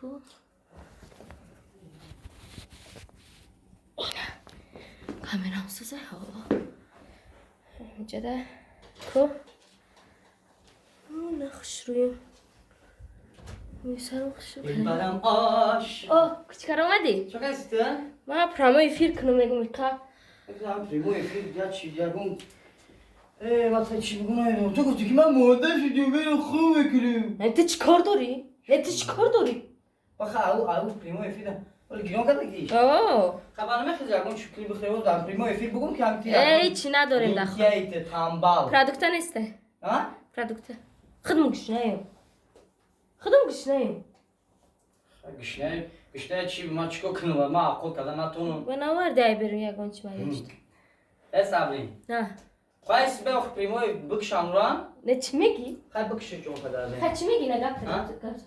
Ку? Ина. Камерам сӯза. Инҷада ку? На хушрӯем. Сарам хушрӯ. Дилбарам ош. О, кучкар омадӣ? Чо каси ту? Ман прямой эфир кунам мегум ика. Прямой эфир я чи ягон масалан чӣ бигӯ, ту гуфтӣ ки ман мода шудем, меро хуб мекунем. Не, ту чӣ кор дорӣ? Не, ту чӣ кор дорӣ? Баха, ау прямой эфир вале гирён карда ки? О, хабар намехӯзи ягон чукли бихӯрем, дар прямой эфир бугум ки ҳам ти. Эй, чӣ надорем дар хона. Линтяй тамбал. Продукта несте. А? Продукта. Худам гушнаем. Худам гушнаем. Гушнаем, гушнаем чӣ, ман чикор кунам? Ман ақл карда натонам. Ва наварди ай берун ягон чӣ маёшт. Э, Сабрин. На. Қайси бе ох прямой бикшам ра? Не, чӣ мегӣ? Хай бикши ҷон кадазе. Хай чӣ мегӣ, на гап када? Гап.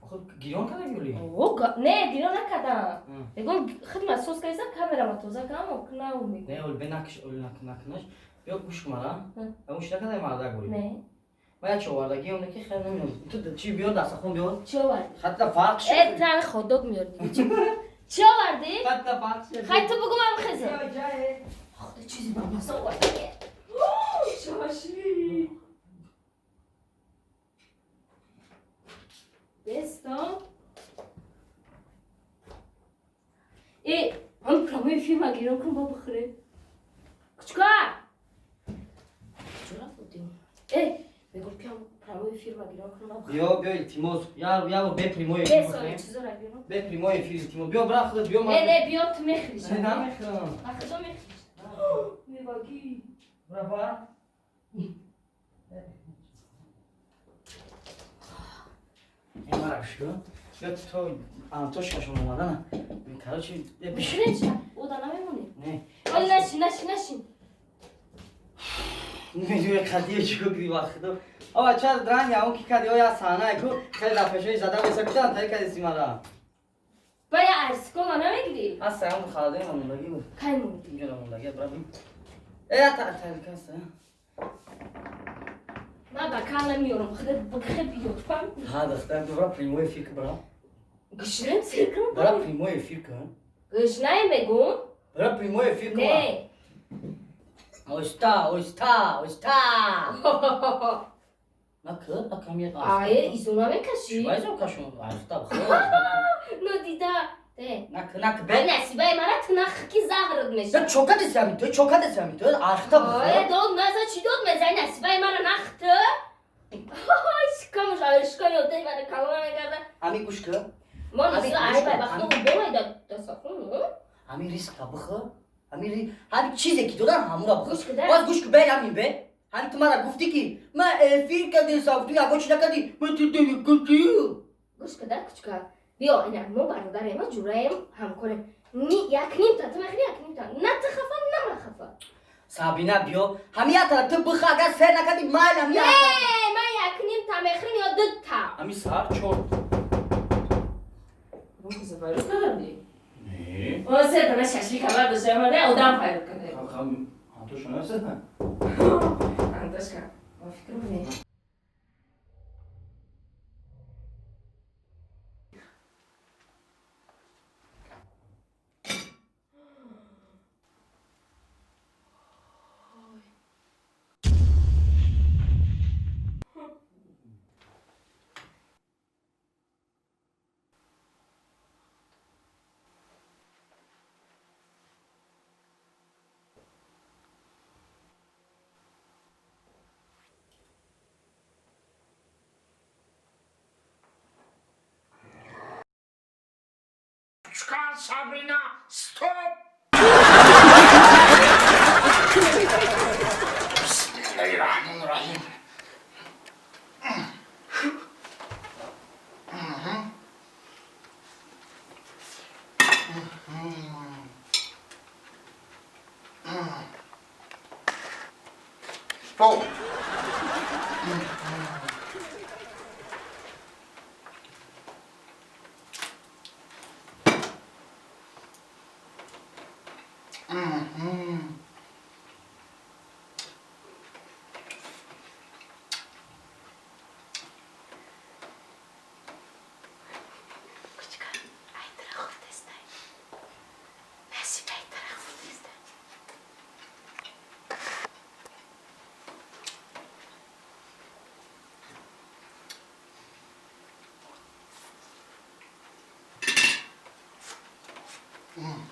Хуб гирён карда гули? О, не, гирён накардам. Мегӯм хидмат соз кардам, камерама тоза кардам, нав мегӯм. Не, ол бе накш, ол накнаш. Биё гӯш кун мара. Ам шта кадай марда гули. Не. Ма я човардагӣ он ки хеле намедонам. Ту чӣ биё дастархон биё? Чӣ овардӣ? Хатта фарқ шуд. Э, ту ҳами хот-дог меёрдӣ. Чӣ овардӣ? Хатта фарқ шуд. Хай ту бугу ман бихезам. Худо чизи ба маза овардӣ. Шоши. Бесто. Э, ҳам прямой эфир ма гирён кун, ба бихӯрем. Кучка! Куҷо рафтем? Э, мегӯм ки ҳам прямой эфир ма гирён кун, ба бихӯрем. Биё, биё, илтимос. Я я бе прямой эфир. Бесо, чизора биёрам. Бе прямой эфир илтимос. Биё бра худат биё. Не, не, биё ту мехӯриш. Не, намехӯрам. Ба худо мехӯриш. Мевагӣ. Бра ба. Ин мара шуд. Биё то Антошкашон омадана. Короче, Бишинед ча? Ода намемонӣ? Не. Оли нашин, нашин, нашин. Намедонӣ қадия чӣ кунӣ ба худо. Ава ча дранг он ки кади оя саҳна ку хеле дар пешои зада меса кутан тай кади симара. Ба я арсикола намегирӣ? Аз саам халадаи мондагӣ буд. Кай мондӣ? Инҷо мондагӣ бра бин. Э, та тарикаст. Ман ба кал намеёрам, худат бихе биёр, фаҳмидӣ? Ҳа, духтар, бра прямой эфир бра. Гушнаем сир кунам? Бра прямой эфир кун. Гушнаем мегӯм? Бра прямой эфир кун. Не. Оста, оста, оста. На кы, на кам як. Ае, изо намекашӣ? Чӣ изо кашум? Оста, бихӯр. Ну дида. Де. На кы, на кы, Бе бе. насибаи мара ту нахи ки заҳрат мешавад. Я чока деси ҳамин ту, чока деси ҳамин ту, ахта Ое, бихӯр. дод меза, чӣ дод мезани насибаи мара нах ту? Шикамаш, ае шиками одаи мара калона мекарда. Ҳамин гӯш кы. Мо Ами насиба ай гӯш бай кун, бахто болай да дастархон, ну? Ҳамин риска бихӯр. Ҳамин ҳамин чизе ки додан ҳамура бихӯр. Гӯш кун, да. Боз гӯш кун, бе ҳамин бе. Ҳамин ту мара гуфтӣ ки ман эфир кардесам, ту ягон чӣ накардӣ. Ман ту гуфтӣ. Гӯш кун, да, кучка. Биё, ина мо бародарем, мо ҷураем, ҳамкорем. Ни як нимта, ту мехӯри як нимта. На ту хафа, на ман хафа. Сабина биё, ҳамин як тараф ту бихӯр, агар сер накардӣ, майли ҳамин як тараф. Не, ман як нимта мехӯрам ё дута. Ҳамин саҳар чор. Файруз кардӣ? Не. О, се дона шашлик авар дошта, не, одам файруз карда. Хам, Антоша насада? Антошка, ма фикрам не. Кучка Сабрина, стоп! Бисмиллаҳи-раҳмони-раҳим. Стоп! Стоп!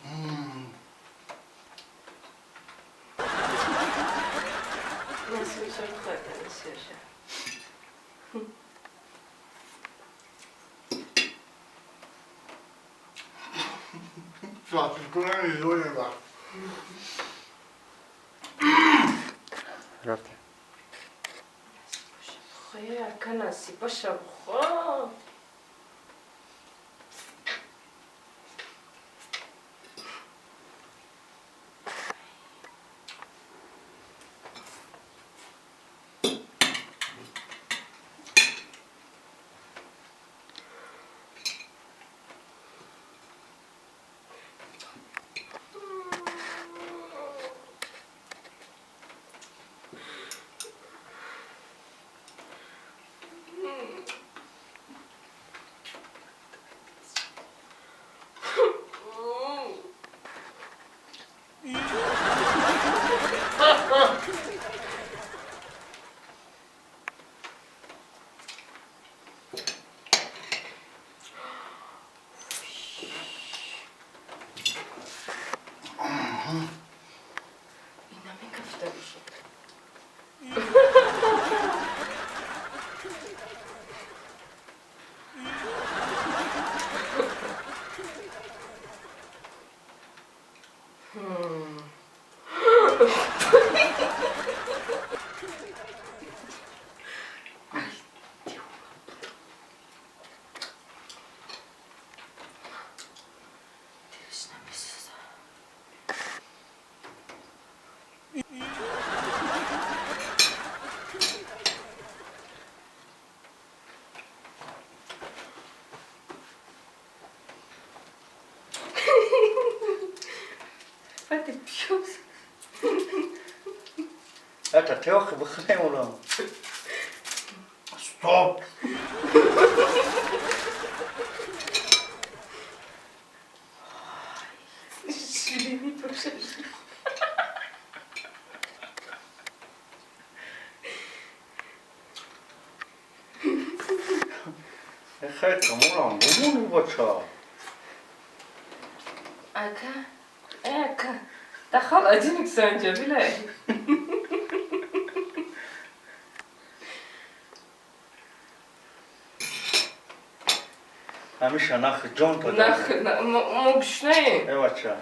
همیشه نخ جان تا نخ ما گشنه ای بچه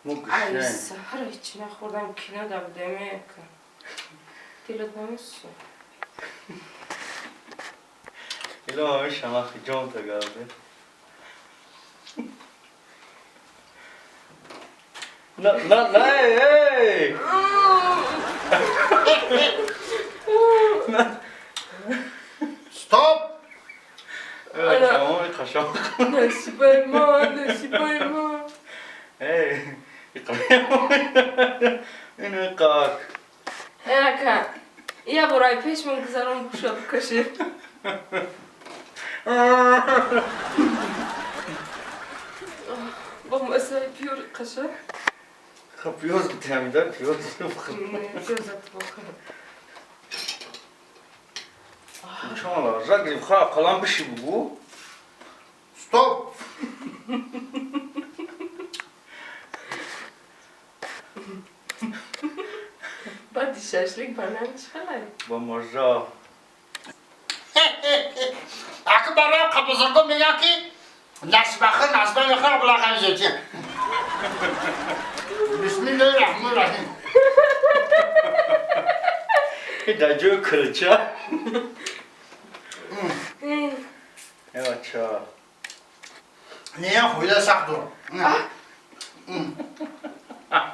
ما گشنه ای سهر هیچی نخوردم کینه دبدمه کن دلت نمیسو ایلا همیشه نخ جان تا گرده نه نه نه ای Стоп! نصیبای ما نصیبای ما ای اینو قاک اکا یه برای پیش من گذارم بوشا بکشه با مسای پیور قشه خب پیوز بتعمل پیوز پیوزت بخور انشالله رجلي بخا قلم بشي بقو Стоп! بعد شاشلیک بنان چخلای با مرجا اکو برای قبضرگو میگن که نسبخه نسبه میخواه بلاخه زیتی بسم الله الرحمن الرحیم در جو کلچه ای بچه نیه خویده سخت دارم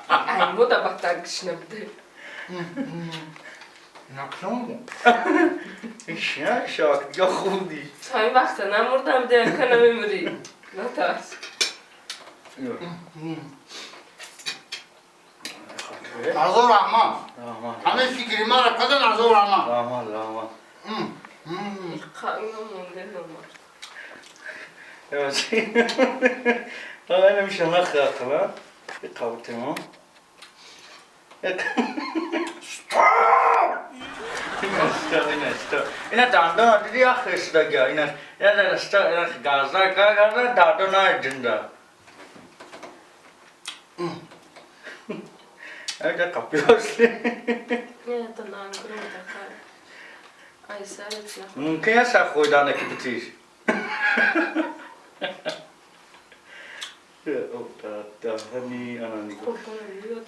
ای مو دا بدتر گشنه بده نقشم این شاک دیگه خوندی تا این وقت نمردم ده که نمیمری نترس نظر رحمان همه فکری ما را کده نظر رحمان رحمان رحمان قانون مونده نمرد انا مش هنخ اقلا قاوتهم اینا دندان دیدی آخه استگا اینا اینا استا اینا گازا گازا دادو نه جندا Ага қапиёш. Не, это на грум такая. Ай, сарец нахуй. Мумкин аст хӯрдана ки битиш. Даҳани ана нигоҳ. Хурдана биёд.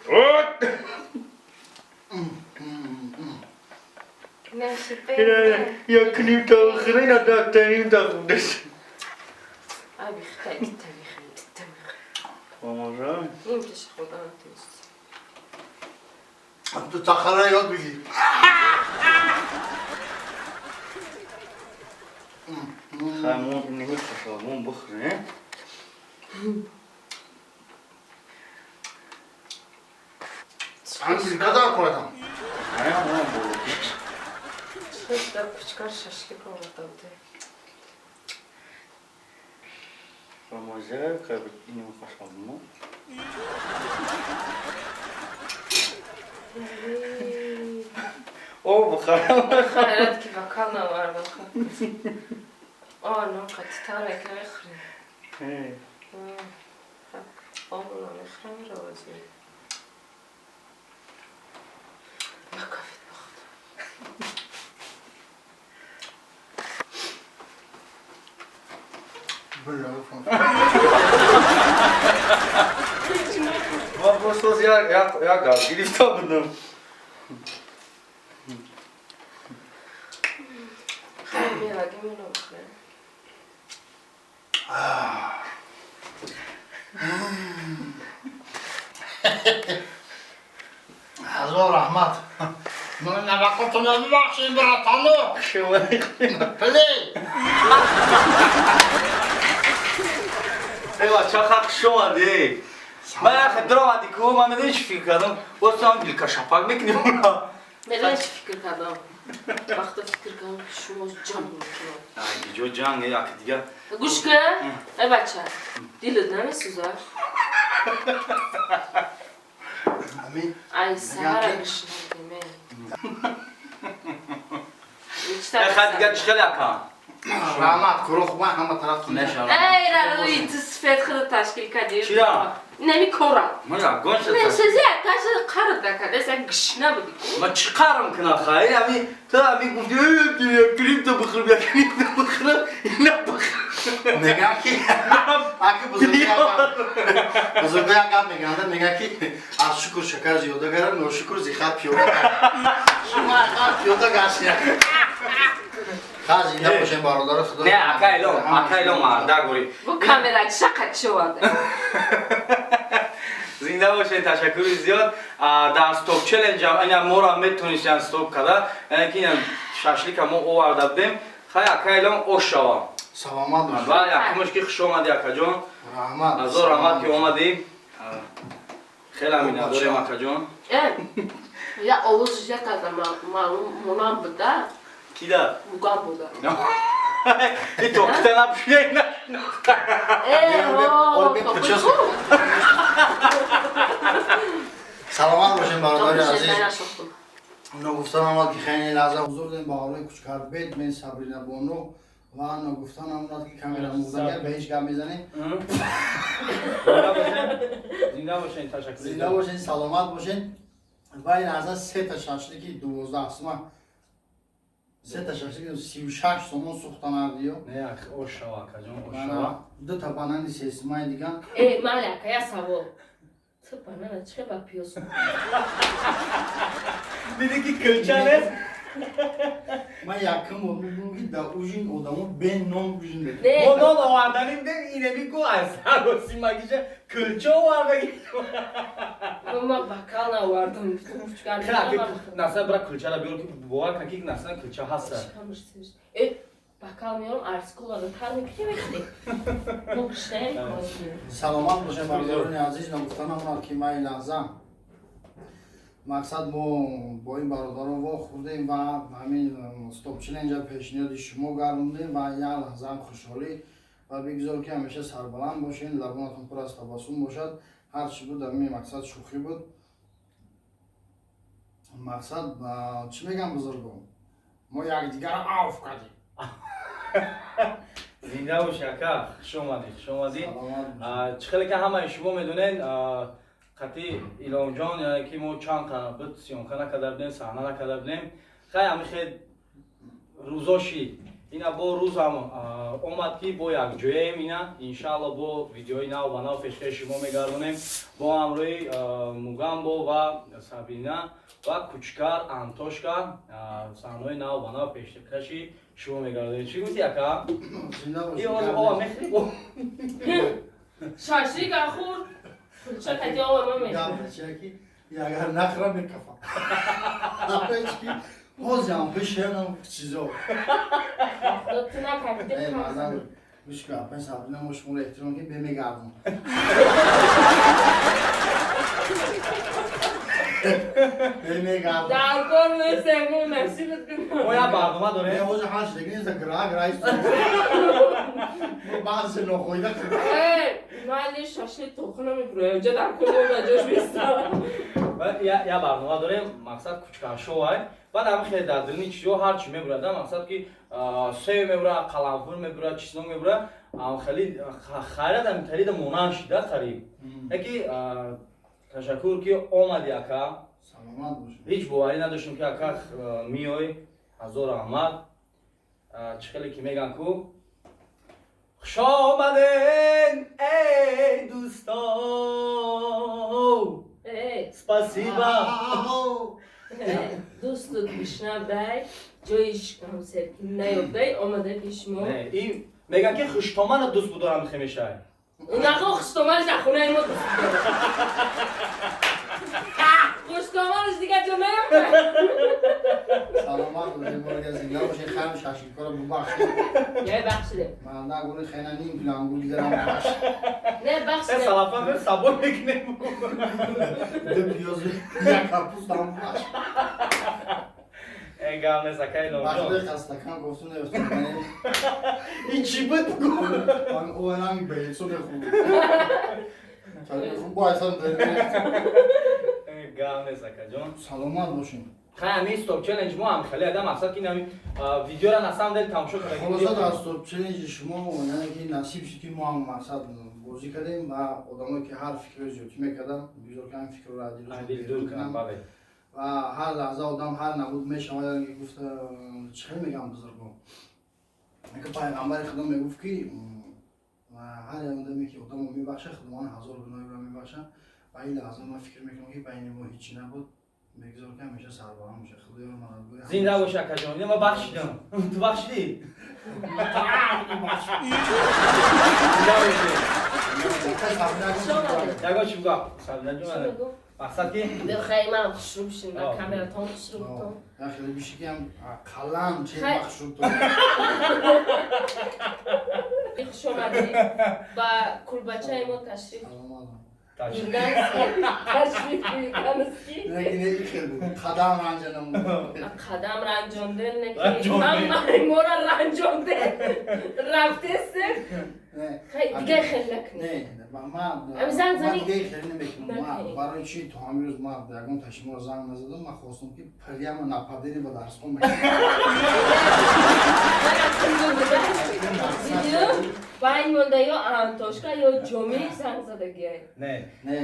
Не, шипе. Як ним та хрена да таним та худес. Ай, бихта, ита михрем, ита михрем. Поможа. Ним тиш хурдана туист. تو تخره یاد بگیر. Хамон нигоҳ бихӯре. همین قدر کنم. Ая мон бо. Чӣ дар кучкар шашлик оварда буде. Поможа, как инем хошабмо. О, бухарам. Хайрат ки бакал навардам. О, нон қатитара ки мехӯрем. Обро намехӯрем, равози. Накафит бахт. Ман просто як гап гирифта будам. Хай мелаги мено бихӯрем. هزار رحمت. من نوکتون ببخشید براتانو. پلی. Эй, бача, хақ шумади. Ман як даромади ку, ман медонӣ чӣ фикр кардам? Боз ту ҳам дилкашапак мекунӣ ура. Медонӣ чӣ фикр кардам? Вақто фикр кардам, ки шумо ҷанг мекунад. Ай, ҷо ҷанг, як дигар. Гӯш кун, эй бача, дилат намесӯзад? Амин. Ай, саҳара гӯшнадиме. Хай дигар чӣ хеле акам? Раҳмат, куро хубан ҳама тараф тун. Мешавад. Эй, раруи, ту сифет худо ташкил кардӣ. Чира? Нами кора. Ман ягон Не, шата. сези акаша қарат накард, эса гишна буди. Ман чӣ қарам кунам хай? Ами ту ами гуфти, як клипта бихӯрам, як клипта бихӯрам, ина бихӯрам. Мегӯям ки аки бузурго як гап мегӯянд, мегӯянд ки аз шукр шакар зиёда гарад, ношукр зихат пиёда гарад. Шумо ақал пиёда гаштед. Ха, зинда бошем, бародари худо. Не, ака Илом, ака Илом марда гӯри. Бу камера чақа чӣ оварда? Зинда бошед, ташаккури зиёд. Дар стоп челлендж ина моро метонистанд стоп карда, яъне ки ина шашлика мо оварда будем. Хай, ака Илом, ош шава. Саломат бошед. Ва якумаш ки хуш омадӣ, акаҷон. Раҳмат. Ҳазор раҳмат ки омадӣ. Хеле миннатдорем, акаҷон. Э, я овоз я карда маълум монам буда, Кида? мугам буда. И токта напшуя ина. Э, о, Орбе прическа. Саломат бошем, бародари азиз. Ногуфта намонад, ки хеле лаҳза ҳузур дем ба ҳавлои Кучкарбет, мен Сабрина Бону, ва ногуфта намонад, ки камера мурдагар ба ҳеҷ гап мезанем. Зинда бошед, ташаккур. Зинда бошед, саломат бошед. Ва ин лаҳза сета шашлики 12 сума, сета шашлики 36 сомон сӯхтанардиё. Не, ош шава, акаҷон, ош шава. Дута банани сесумаи дигар. Э, мали ака, я савол. Ту банана чӣ ба пиёз? Диди ки кӯлча нест? Ман якум бор мебинам, ки дар ужин одамо бе нон ужин мекунанд. Не, Мо нон оварданим дем, инеми ку аз саросимагиша кӯлча овардаги. Ма бакал навардам. Кучкар. Насла бира кӯлчара биёр, ки бовар кун, ки насла кӯлча ҳаста. Э, бакал меорам, арсколада тар мекунем, мекунем. Мо гушнаем. Саломат бошем, бародарони азиз. Ногуфта намонад, ки ман ин лаҳза мақсад мо бо ин бародарон вохӯрдем ва ҳамин стоп челленджа пешниҳоди шумо гардондем ва як лаҳзаам хушҳолӣ ва бигзор, ки ҳамеша сарбаланд бошед, лабонатон пур аз табассум бошад. Ҳар чӣ буд, ҳамин мақсад шӯхӣ буд. Мақсад, чӣ мегӯям, бузургон, мо якдигарро авф кардем. Зинда бош, ака, хуш омадӣ, хуш омадӣ. Саломат бошед. Чӣ хеле ки ҳамаи шумо медонед. Қати Иломҷон, яъне ки мо чанд буд съёмка накарда будем, саҳна накарда будем. Хай, ҳами хел рӯзо шид. Ина бо рӯзам омад, ки бо якҷояем. Ина иншаалло бо видеои нав ба нав пешкаши шумо мегардонем, бо ҳамроҳи Мугамбо ва Сабина ва Кучкар Антошка саҳнаҳои нав ба нав пешкаши шумо мегардонем. Чӣ гуфти, ака? Ова мехӯри? Шашлика хӯрд, кулча кати ова ма мехӯрд. Агар нахӯрам, мекафам. Ҳозирам пешиянам чизо. Ту накафиди. Гӯш кун, апай Сабрина, мо шуморо эҳтиром ки бемегардам. Бемегардам. Дар кор нестем, насибат кунам. Мо як барнома дорем. Ҳозир ҳар шидаги неста, гра гра баъзе нохоида. Майли, шашлик тохуна мебуроя, ҷа дар кор мо ҷош бистам. Я барнома дорем, мақсад кучкаршовай. Баъд ҳам хеле дар дилни чизо ҳар чи мебурад, мақсад ки сев мебура, қаламфур мебура, чеснок мебура, хеле хайрат ҳамитарида монанд шида қариб. Яки ташаккур, ки омади, ака. Саломат бошед. Ҳеҷ боварӣ надоштем, ки ака миёй. Ҳазор раҳмат. Чӣ хеле ки меган ку, хуш омаден, эй дӯсто. Спасибо. Дӯсту бишнавдай, ҷои шикамсерки наёбдай, омада пеши мо. Меган ки хуштомана дӯст будорам хемешай. Нахо, хуштоманаш дар хонаи мо дӯст будорам. Хуштоманаш дигар ҷо наёбдай. Саломат бошед, борга зинда бошед. Хайр, шашликоро бубахшед. Не, бахшидем. Ман нагуни хена ним кило ангур дигарам бубахшед. Не, бахшидем. Салафа мер сабо мекунем. Ду пиёз, як капустам бубахшед. Э, гап нест, акай Иломҷон. Бахшида, хастакам гуфту нефтум. Ин чӣ буд? Оянами беинсо мехӯрд. Хуб, бо айсан. Гап нест, акаҷон. Саломат бошед. Хай, ҳамин стоп челлендж мо ҳам хеле адам, мақсад ки ҳамин видеора на самом деле тамошо карда. Хулоса, дар стоп челленджи шумо, яъне ки насиб шуд, ки мо ҳам мақсад бозӣ кардем ва одамое ки ҳар фикрро зиёдтӣ мекарданд, бигзор ки ҳамин фикрро аз дил дур кунанд, бале. Ва ҳар лаҳза одам ҳар набуд мешавад, яъне ки гуфта, чӣ хел мегӯям, бузурго, ки пайғамбари худо мегуфт, ки ҳар як одаме ки одамо мебахшад, худованд ҳазор гуноҳиро мебахшад. Ва ин лаҳза ман фикр мекунам, ки байни мо ҳечи набуд. Бегзор ки ҳамеша сарбаланд бошад. Худоё, мададгори. Зинда бош, акаҷон. Ина ма бахшидам, ту бахшидӣ? Зинда бошӣ. Ягон чи бугӯ, Сабинаҷон. Мақсад ки Хай, манам хушрӯ бишин ба камератон, хушрӯ бутон. Хеле биши ки ҳам қалам че махшрӯ. Хуш омадӣ ба кулбачаи мо, ташриф ташриф бурдански. Қадам ранҷанам. Қадам ранҷонде, неки ҳамаи моро ранҷонде рафтесте. Дига хел накунӣ. Ман дига хел намекунам. Барои чи то ҳамин рӯз ман ягон та шуморо занг назадам? Ман хостам, ки прямо нападение ба дарсхон. Байн монда, ё Антошка, ё Ҷоми занг задагиай. Не,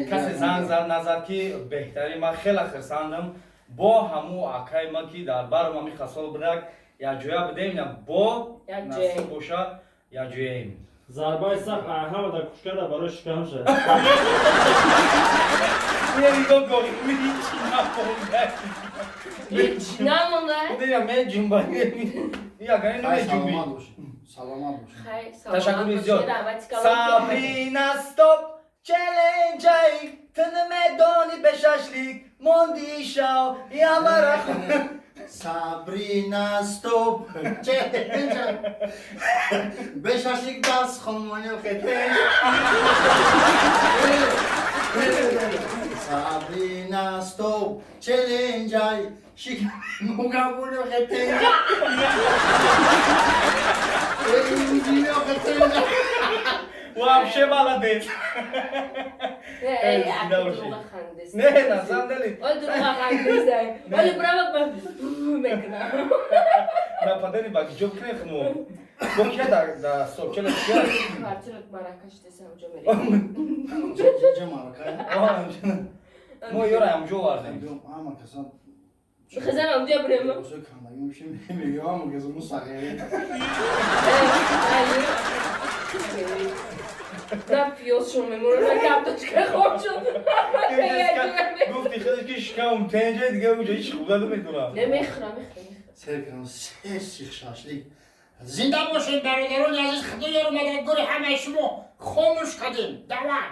касе занг зад назад, ки беҳтарин. Ман хеле хирсандам бо ҳаму акаи ма, ки дар барам ҳами хасол будак, якҷоя будем. Ина бо насиб боша, якҷояем. Зарбаи сахт ҳама дар кушкада барои шикам шад. Нигоҳ кун, ҳичи намонда. Ҳичи намонда. Меҷумба, ягане намеҷумби. Саломат бошед. Ташаккури зиёд. Сабрина стоп челленҷай, ту намедонӣ, бе шашлик монди шав ямара. Сабрина стоп челленҷай, бе шашлик бас хонмонил хете. Сабрина стоп челленҷай, шикамугабулё хете. Вообще молодец. Не, Зинда бошӣ. дурӯға хандест. Не, на самом деле. Оли дурӯға хандест. Оли браво мекунам. Нападение ба ҷо кунем мо. Бо кия да стоп челлендж кия? Квартира Маракаш десам ҷо мерем. Ҷа марака. Мо ёра ҳамҷо овардем. Ҳама каса Хизам ҷо брем. Либосои кандагӣ мепӯшем, мегӯям ҳама каса мо сағирем. На пиёзшон мемонад, на картошка хобшон. Гуфти худаш ки шикамам тенҷа, дига уҷа ҳеч худа намедонам. Не, мехӯрам, мехӯрам. Сер кардам, се сих шашлик. Зинда бошед, бародарони азиз, худо ёру мададгори ҳамаи шумо. Хомӯш кардем. Давай.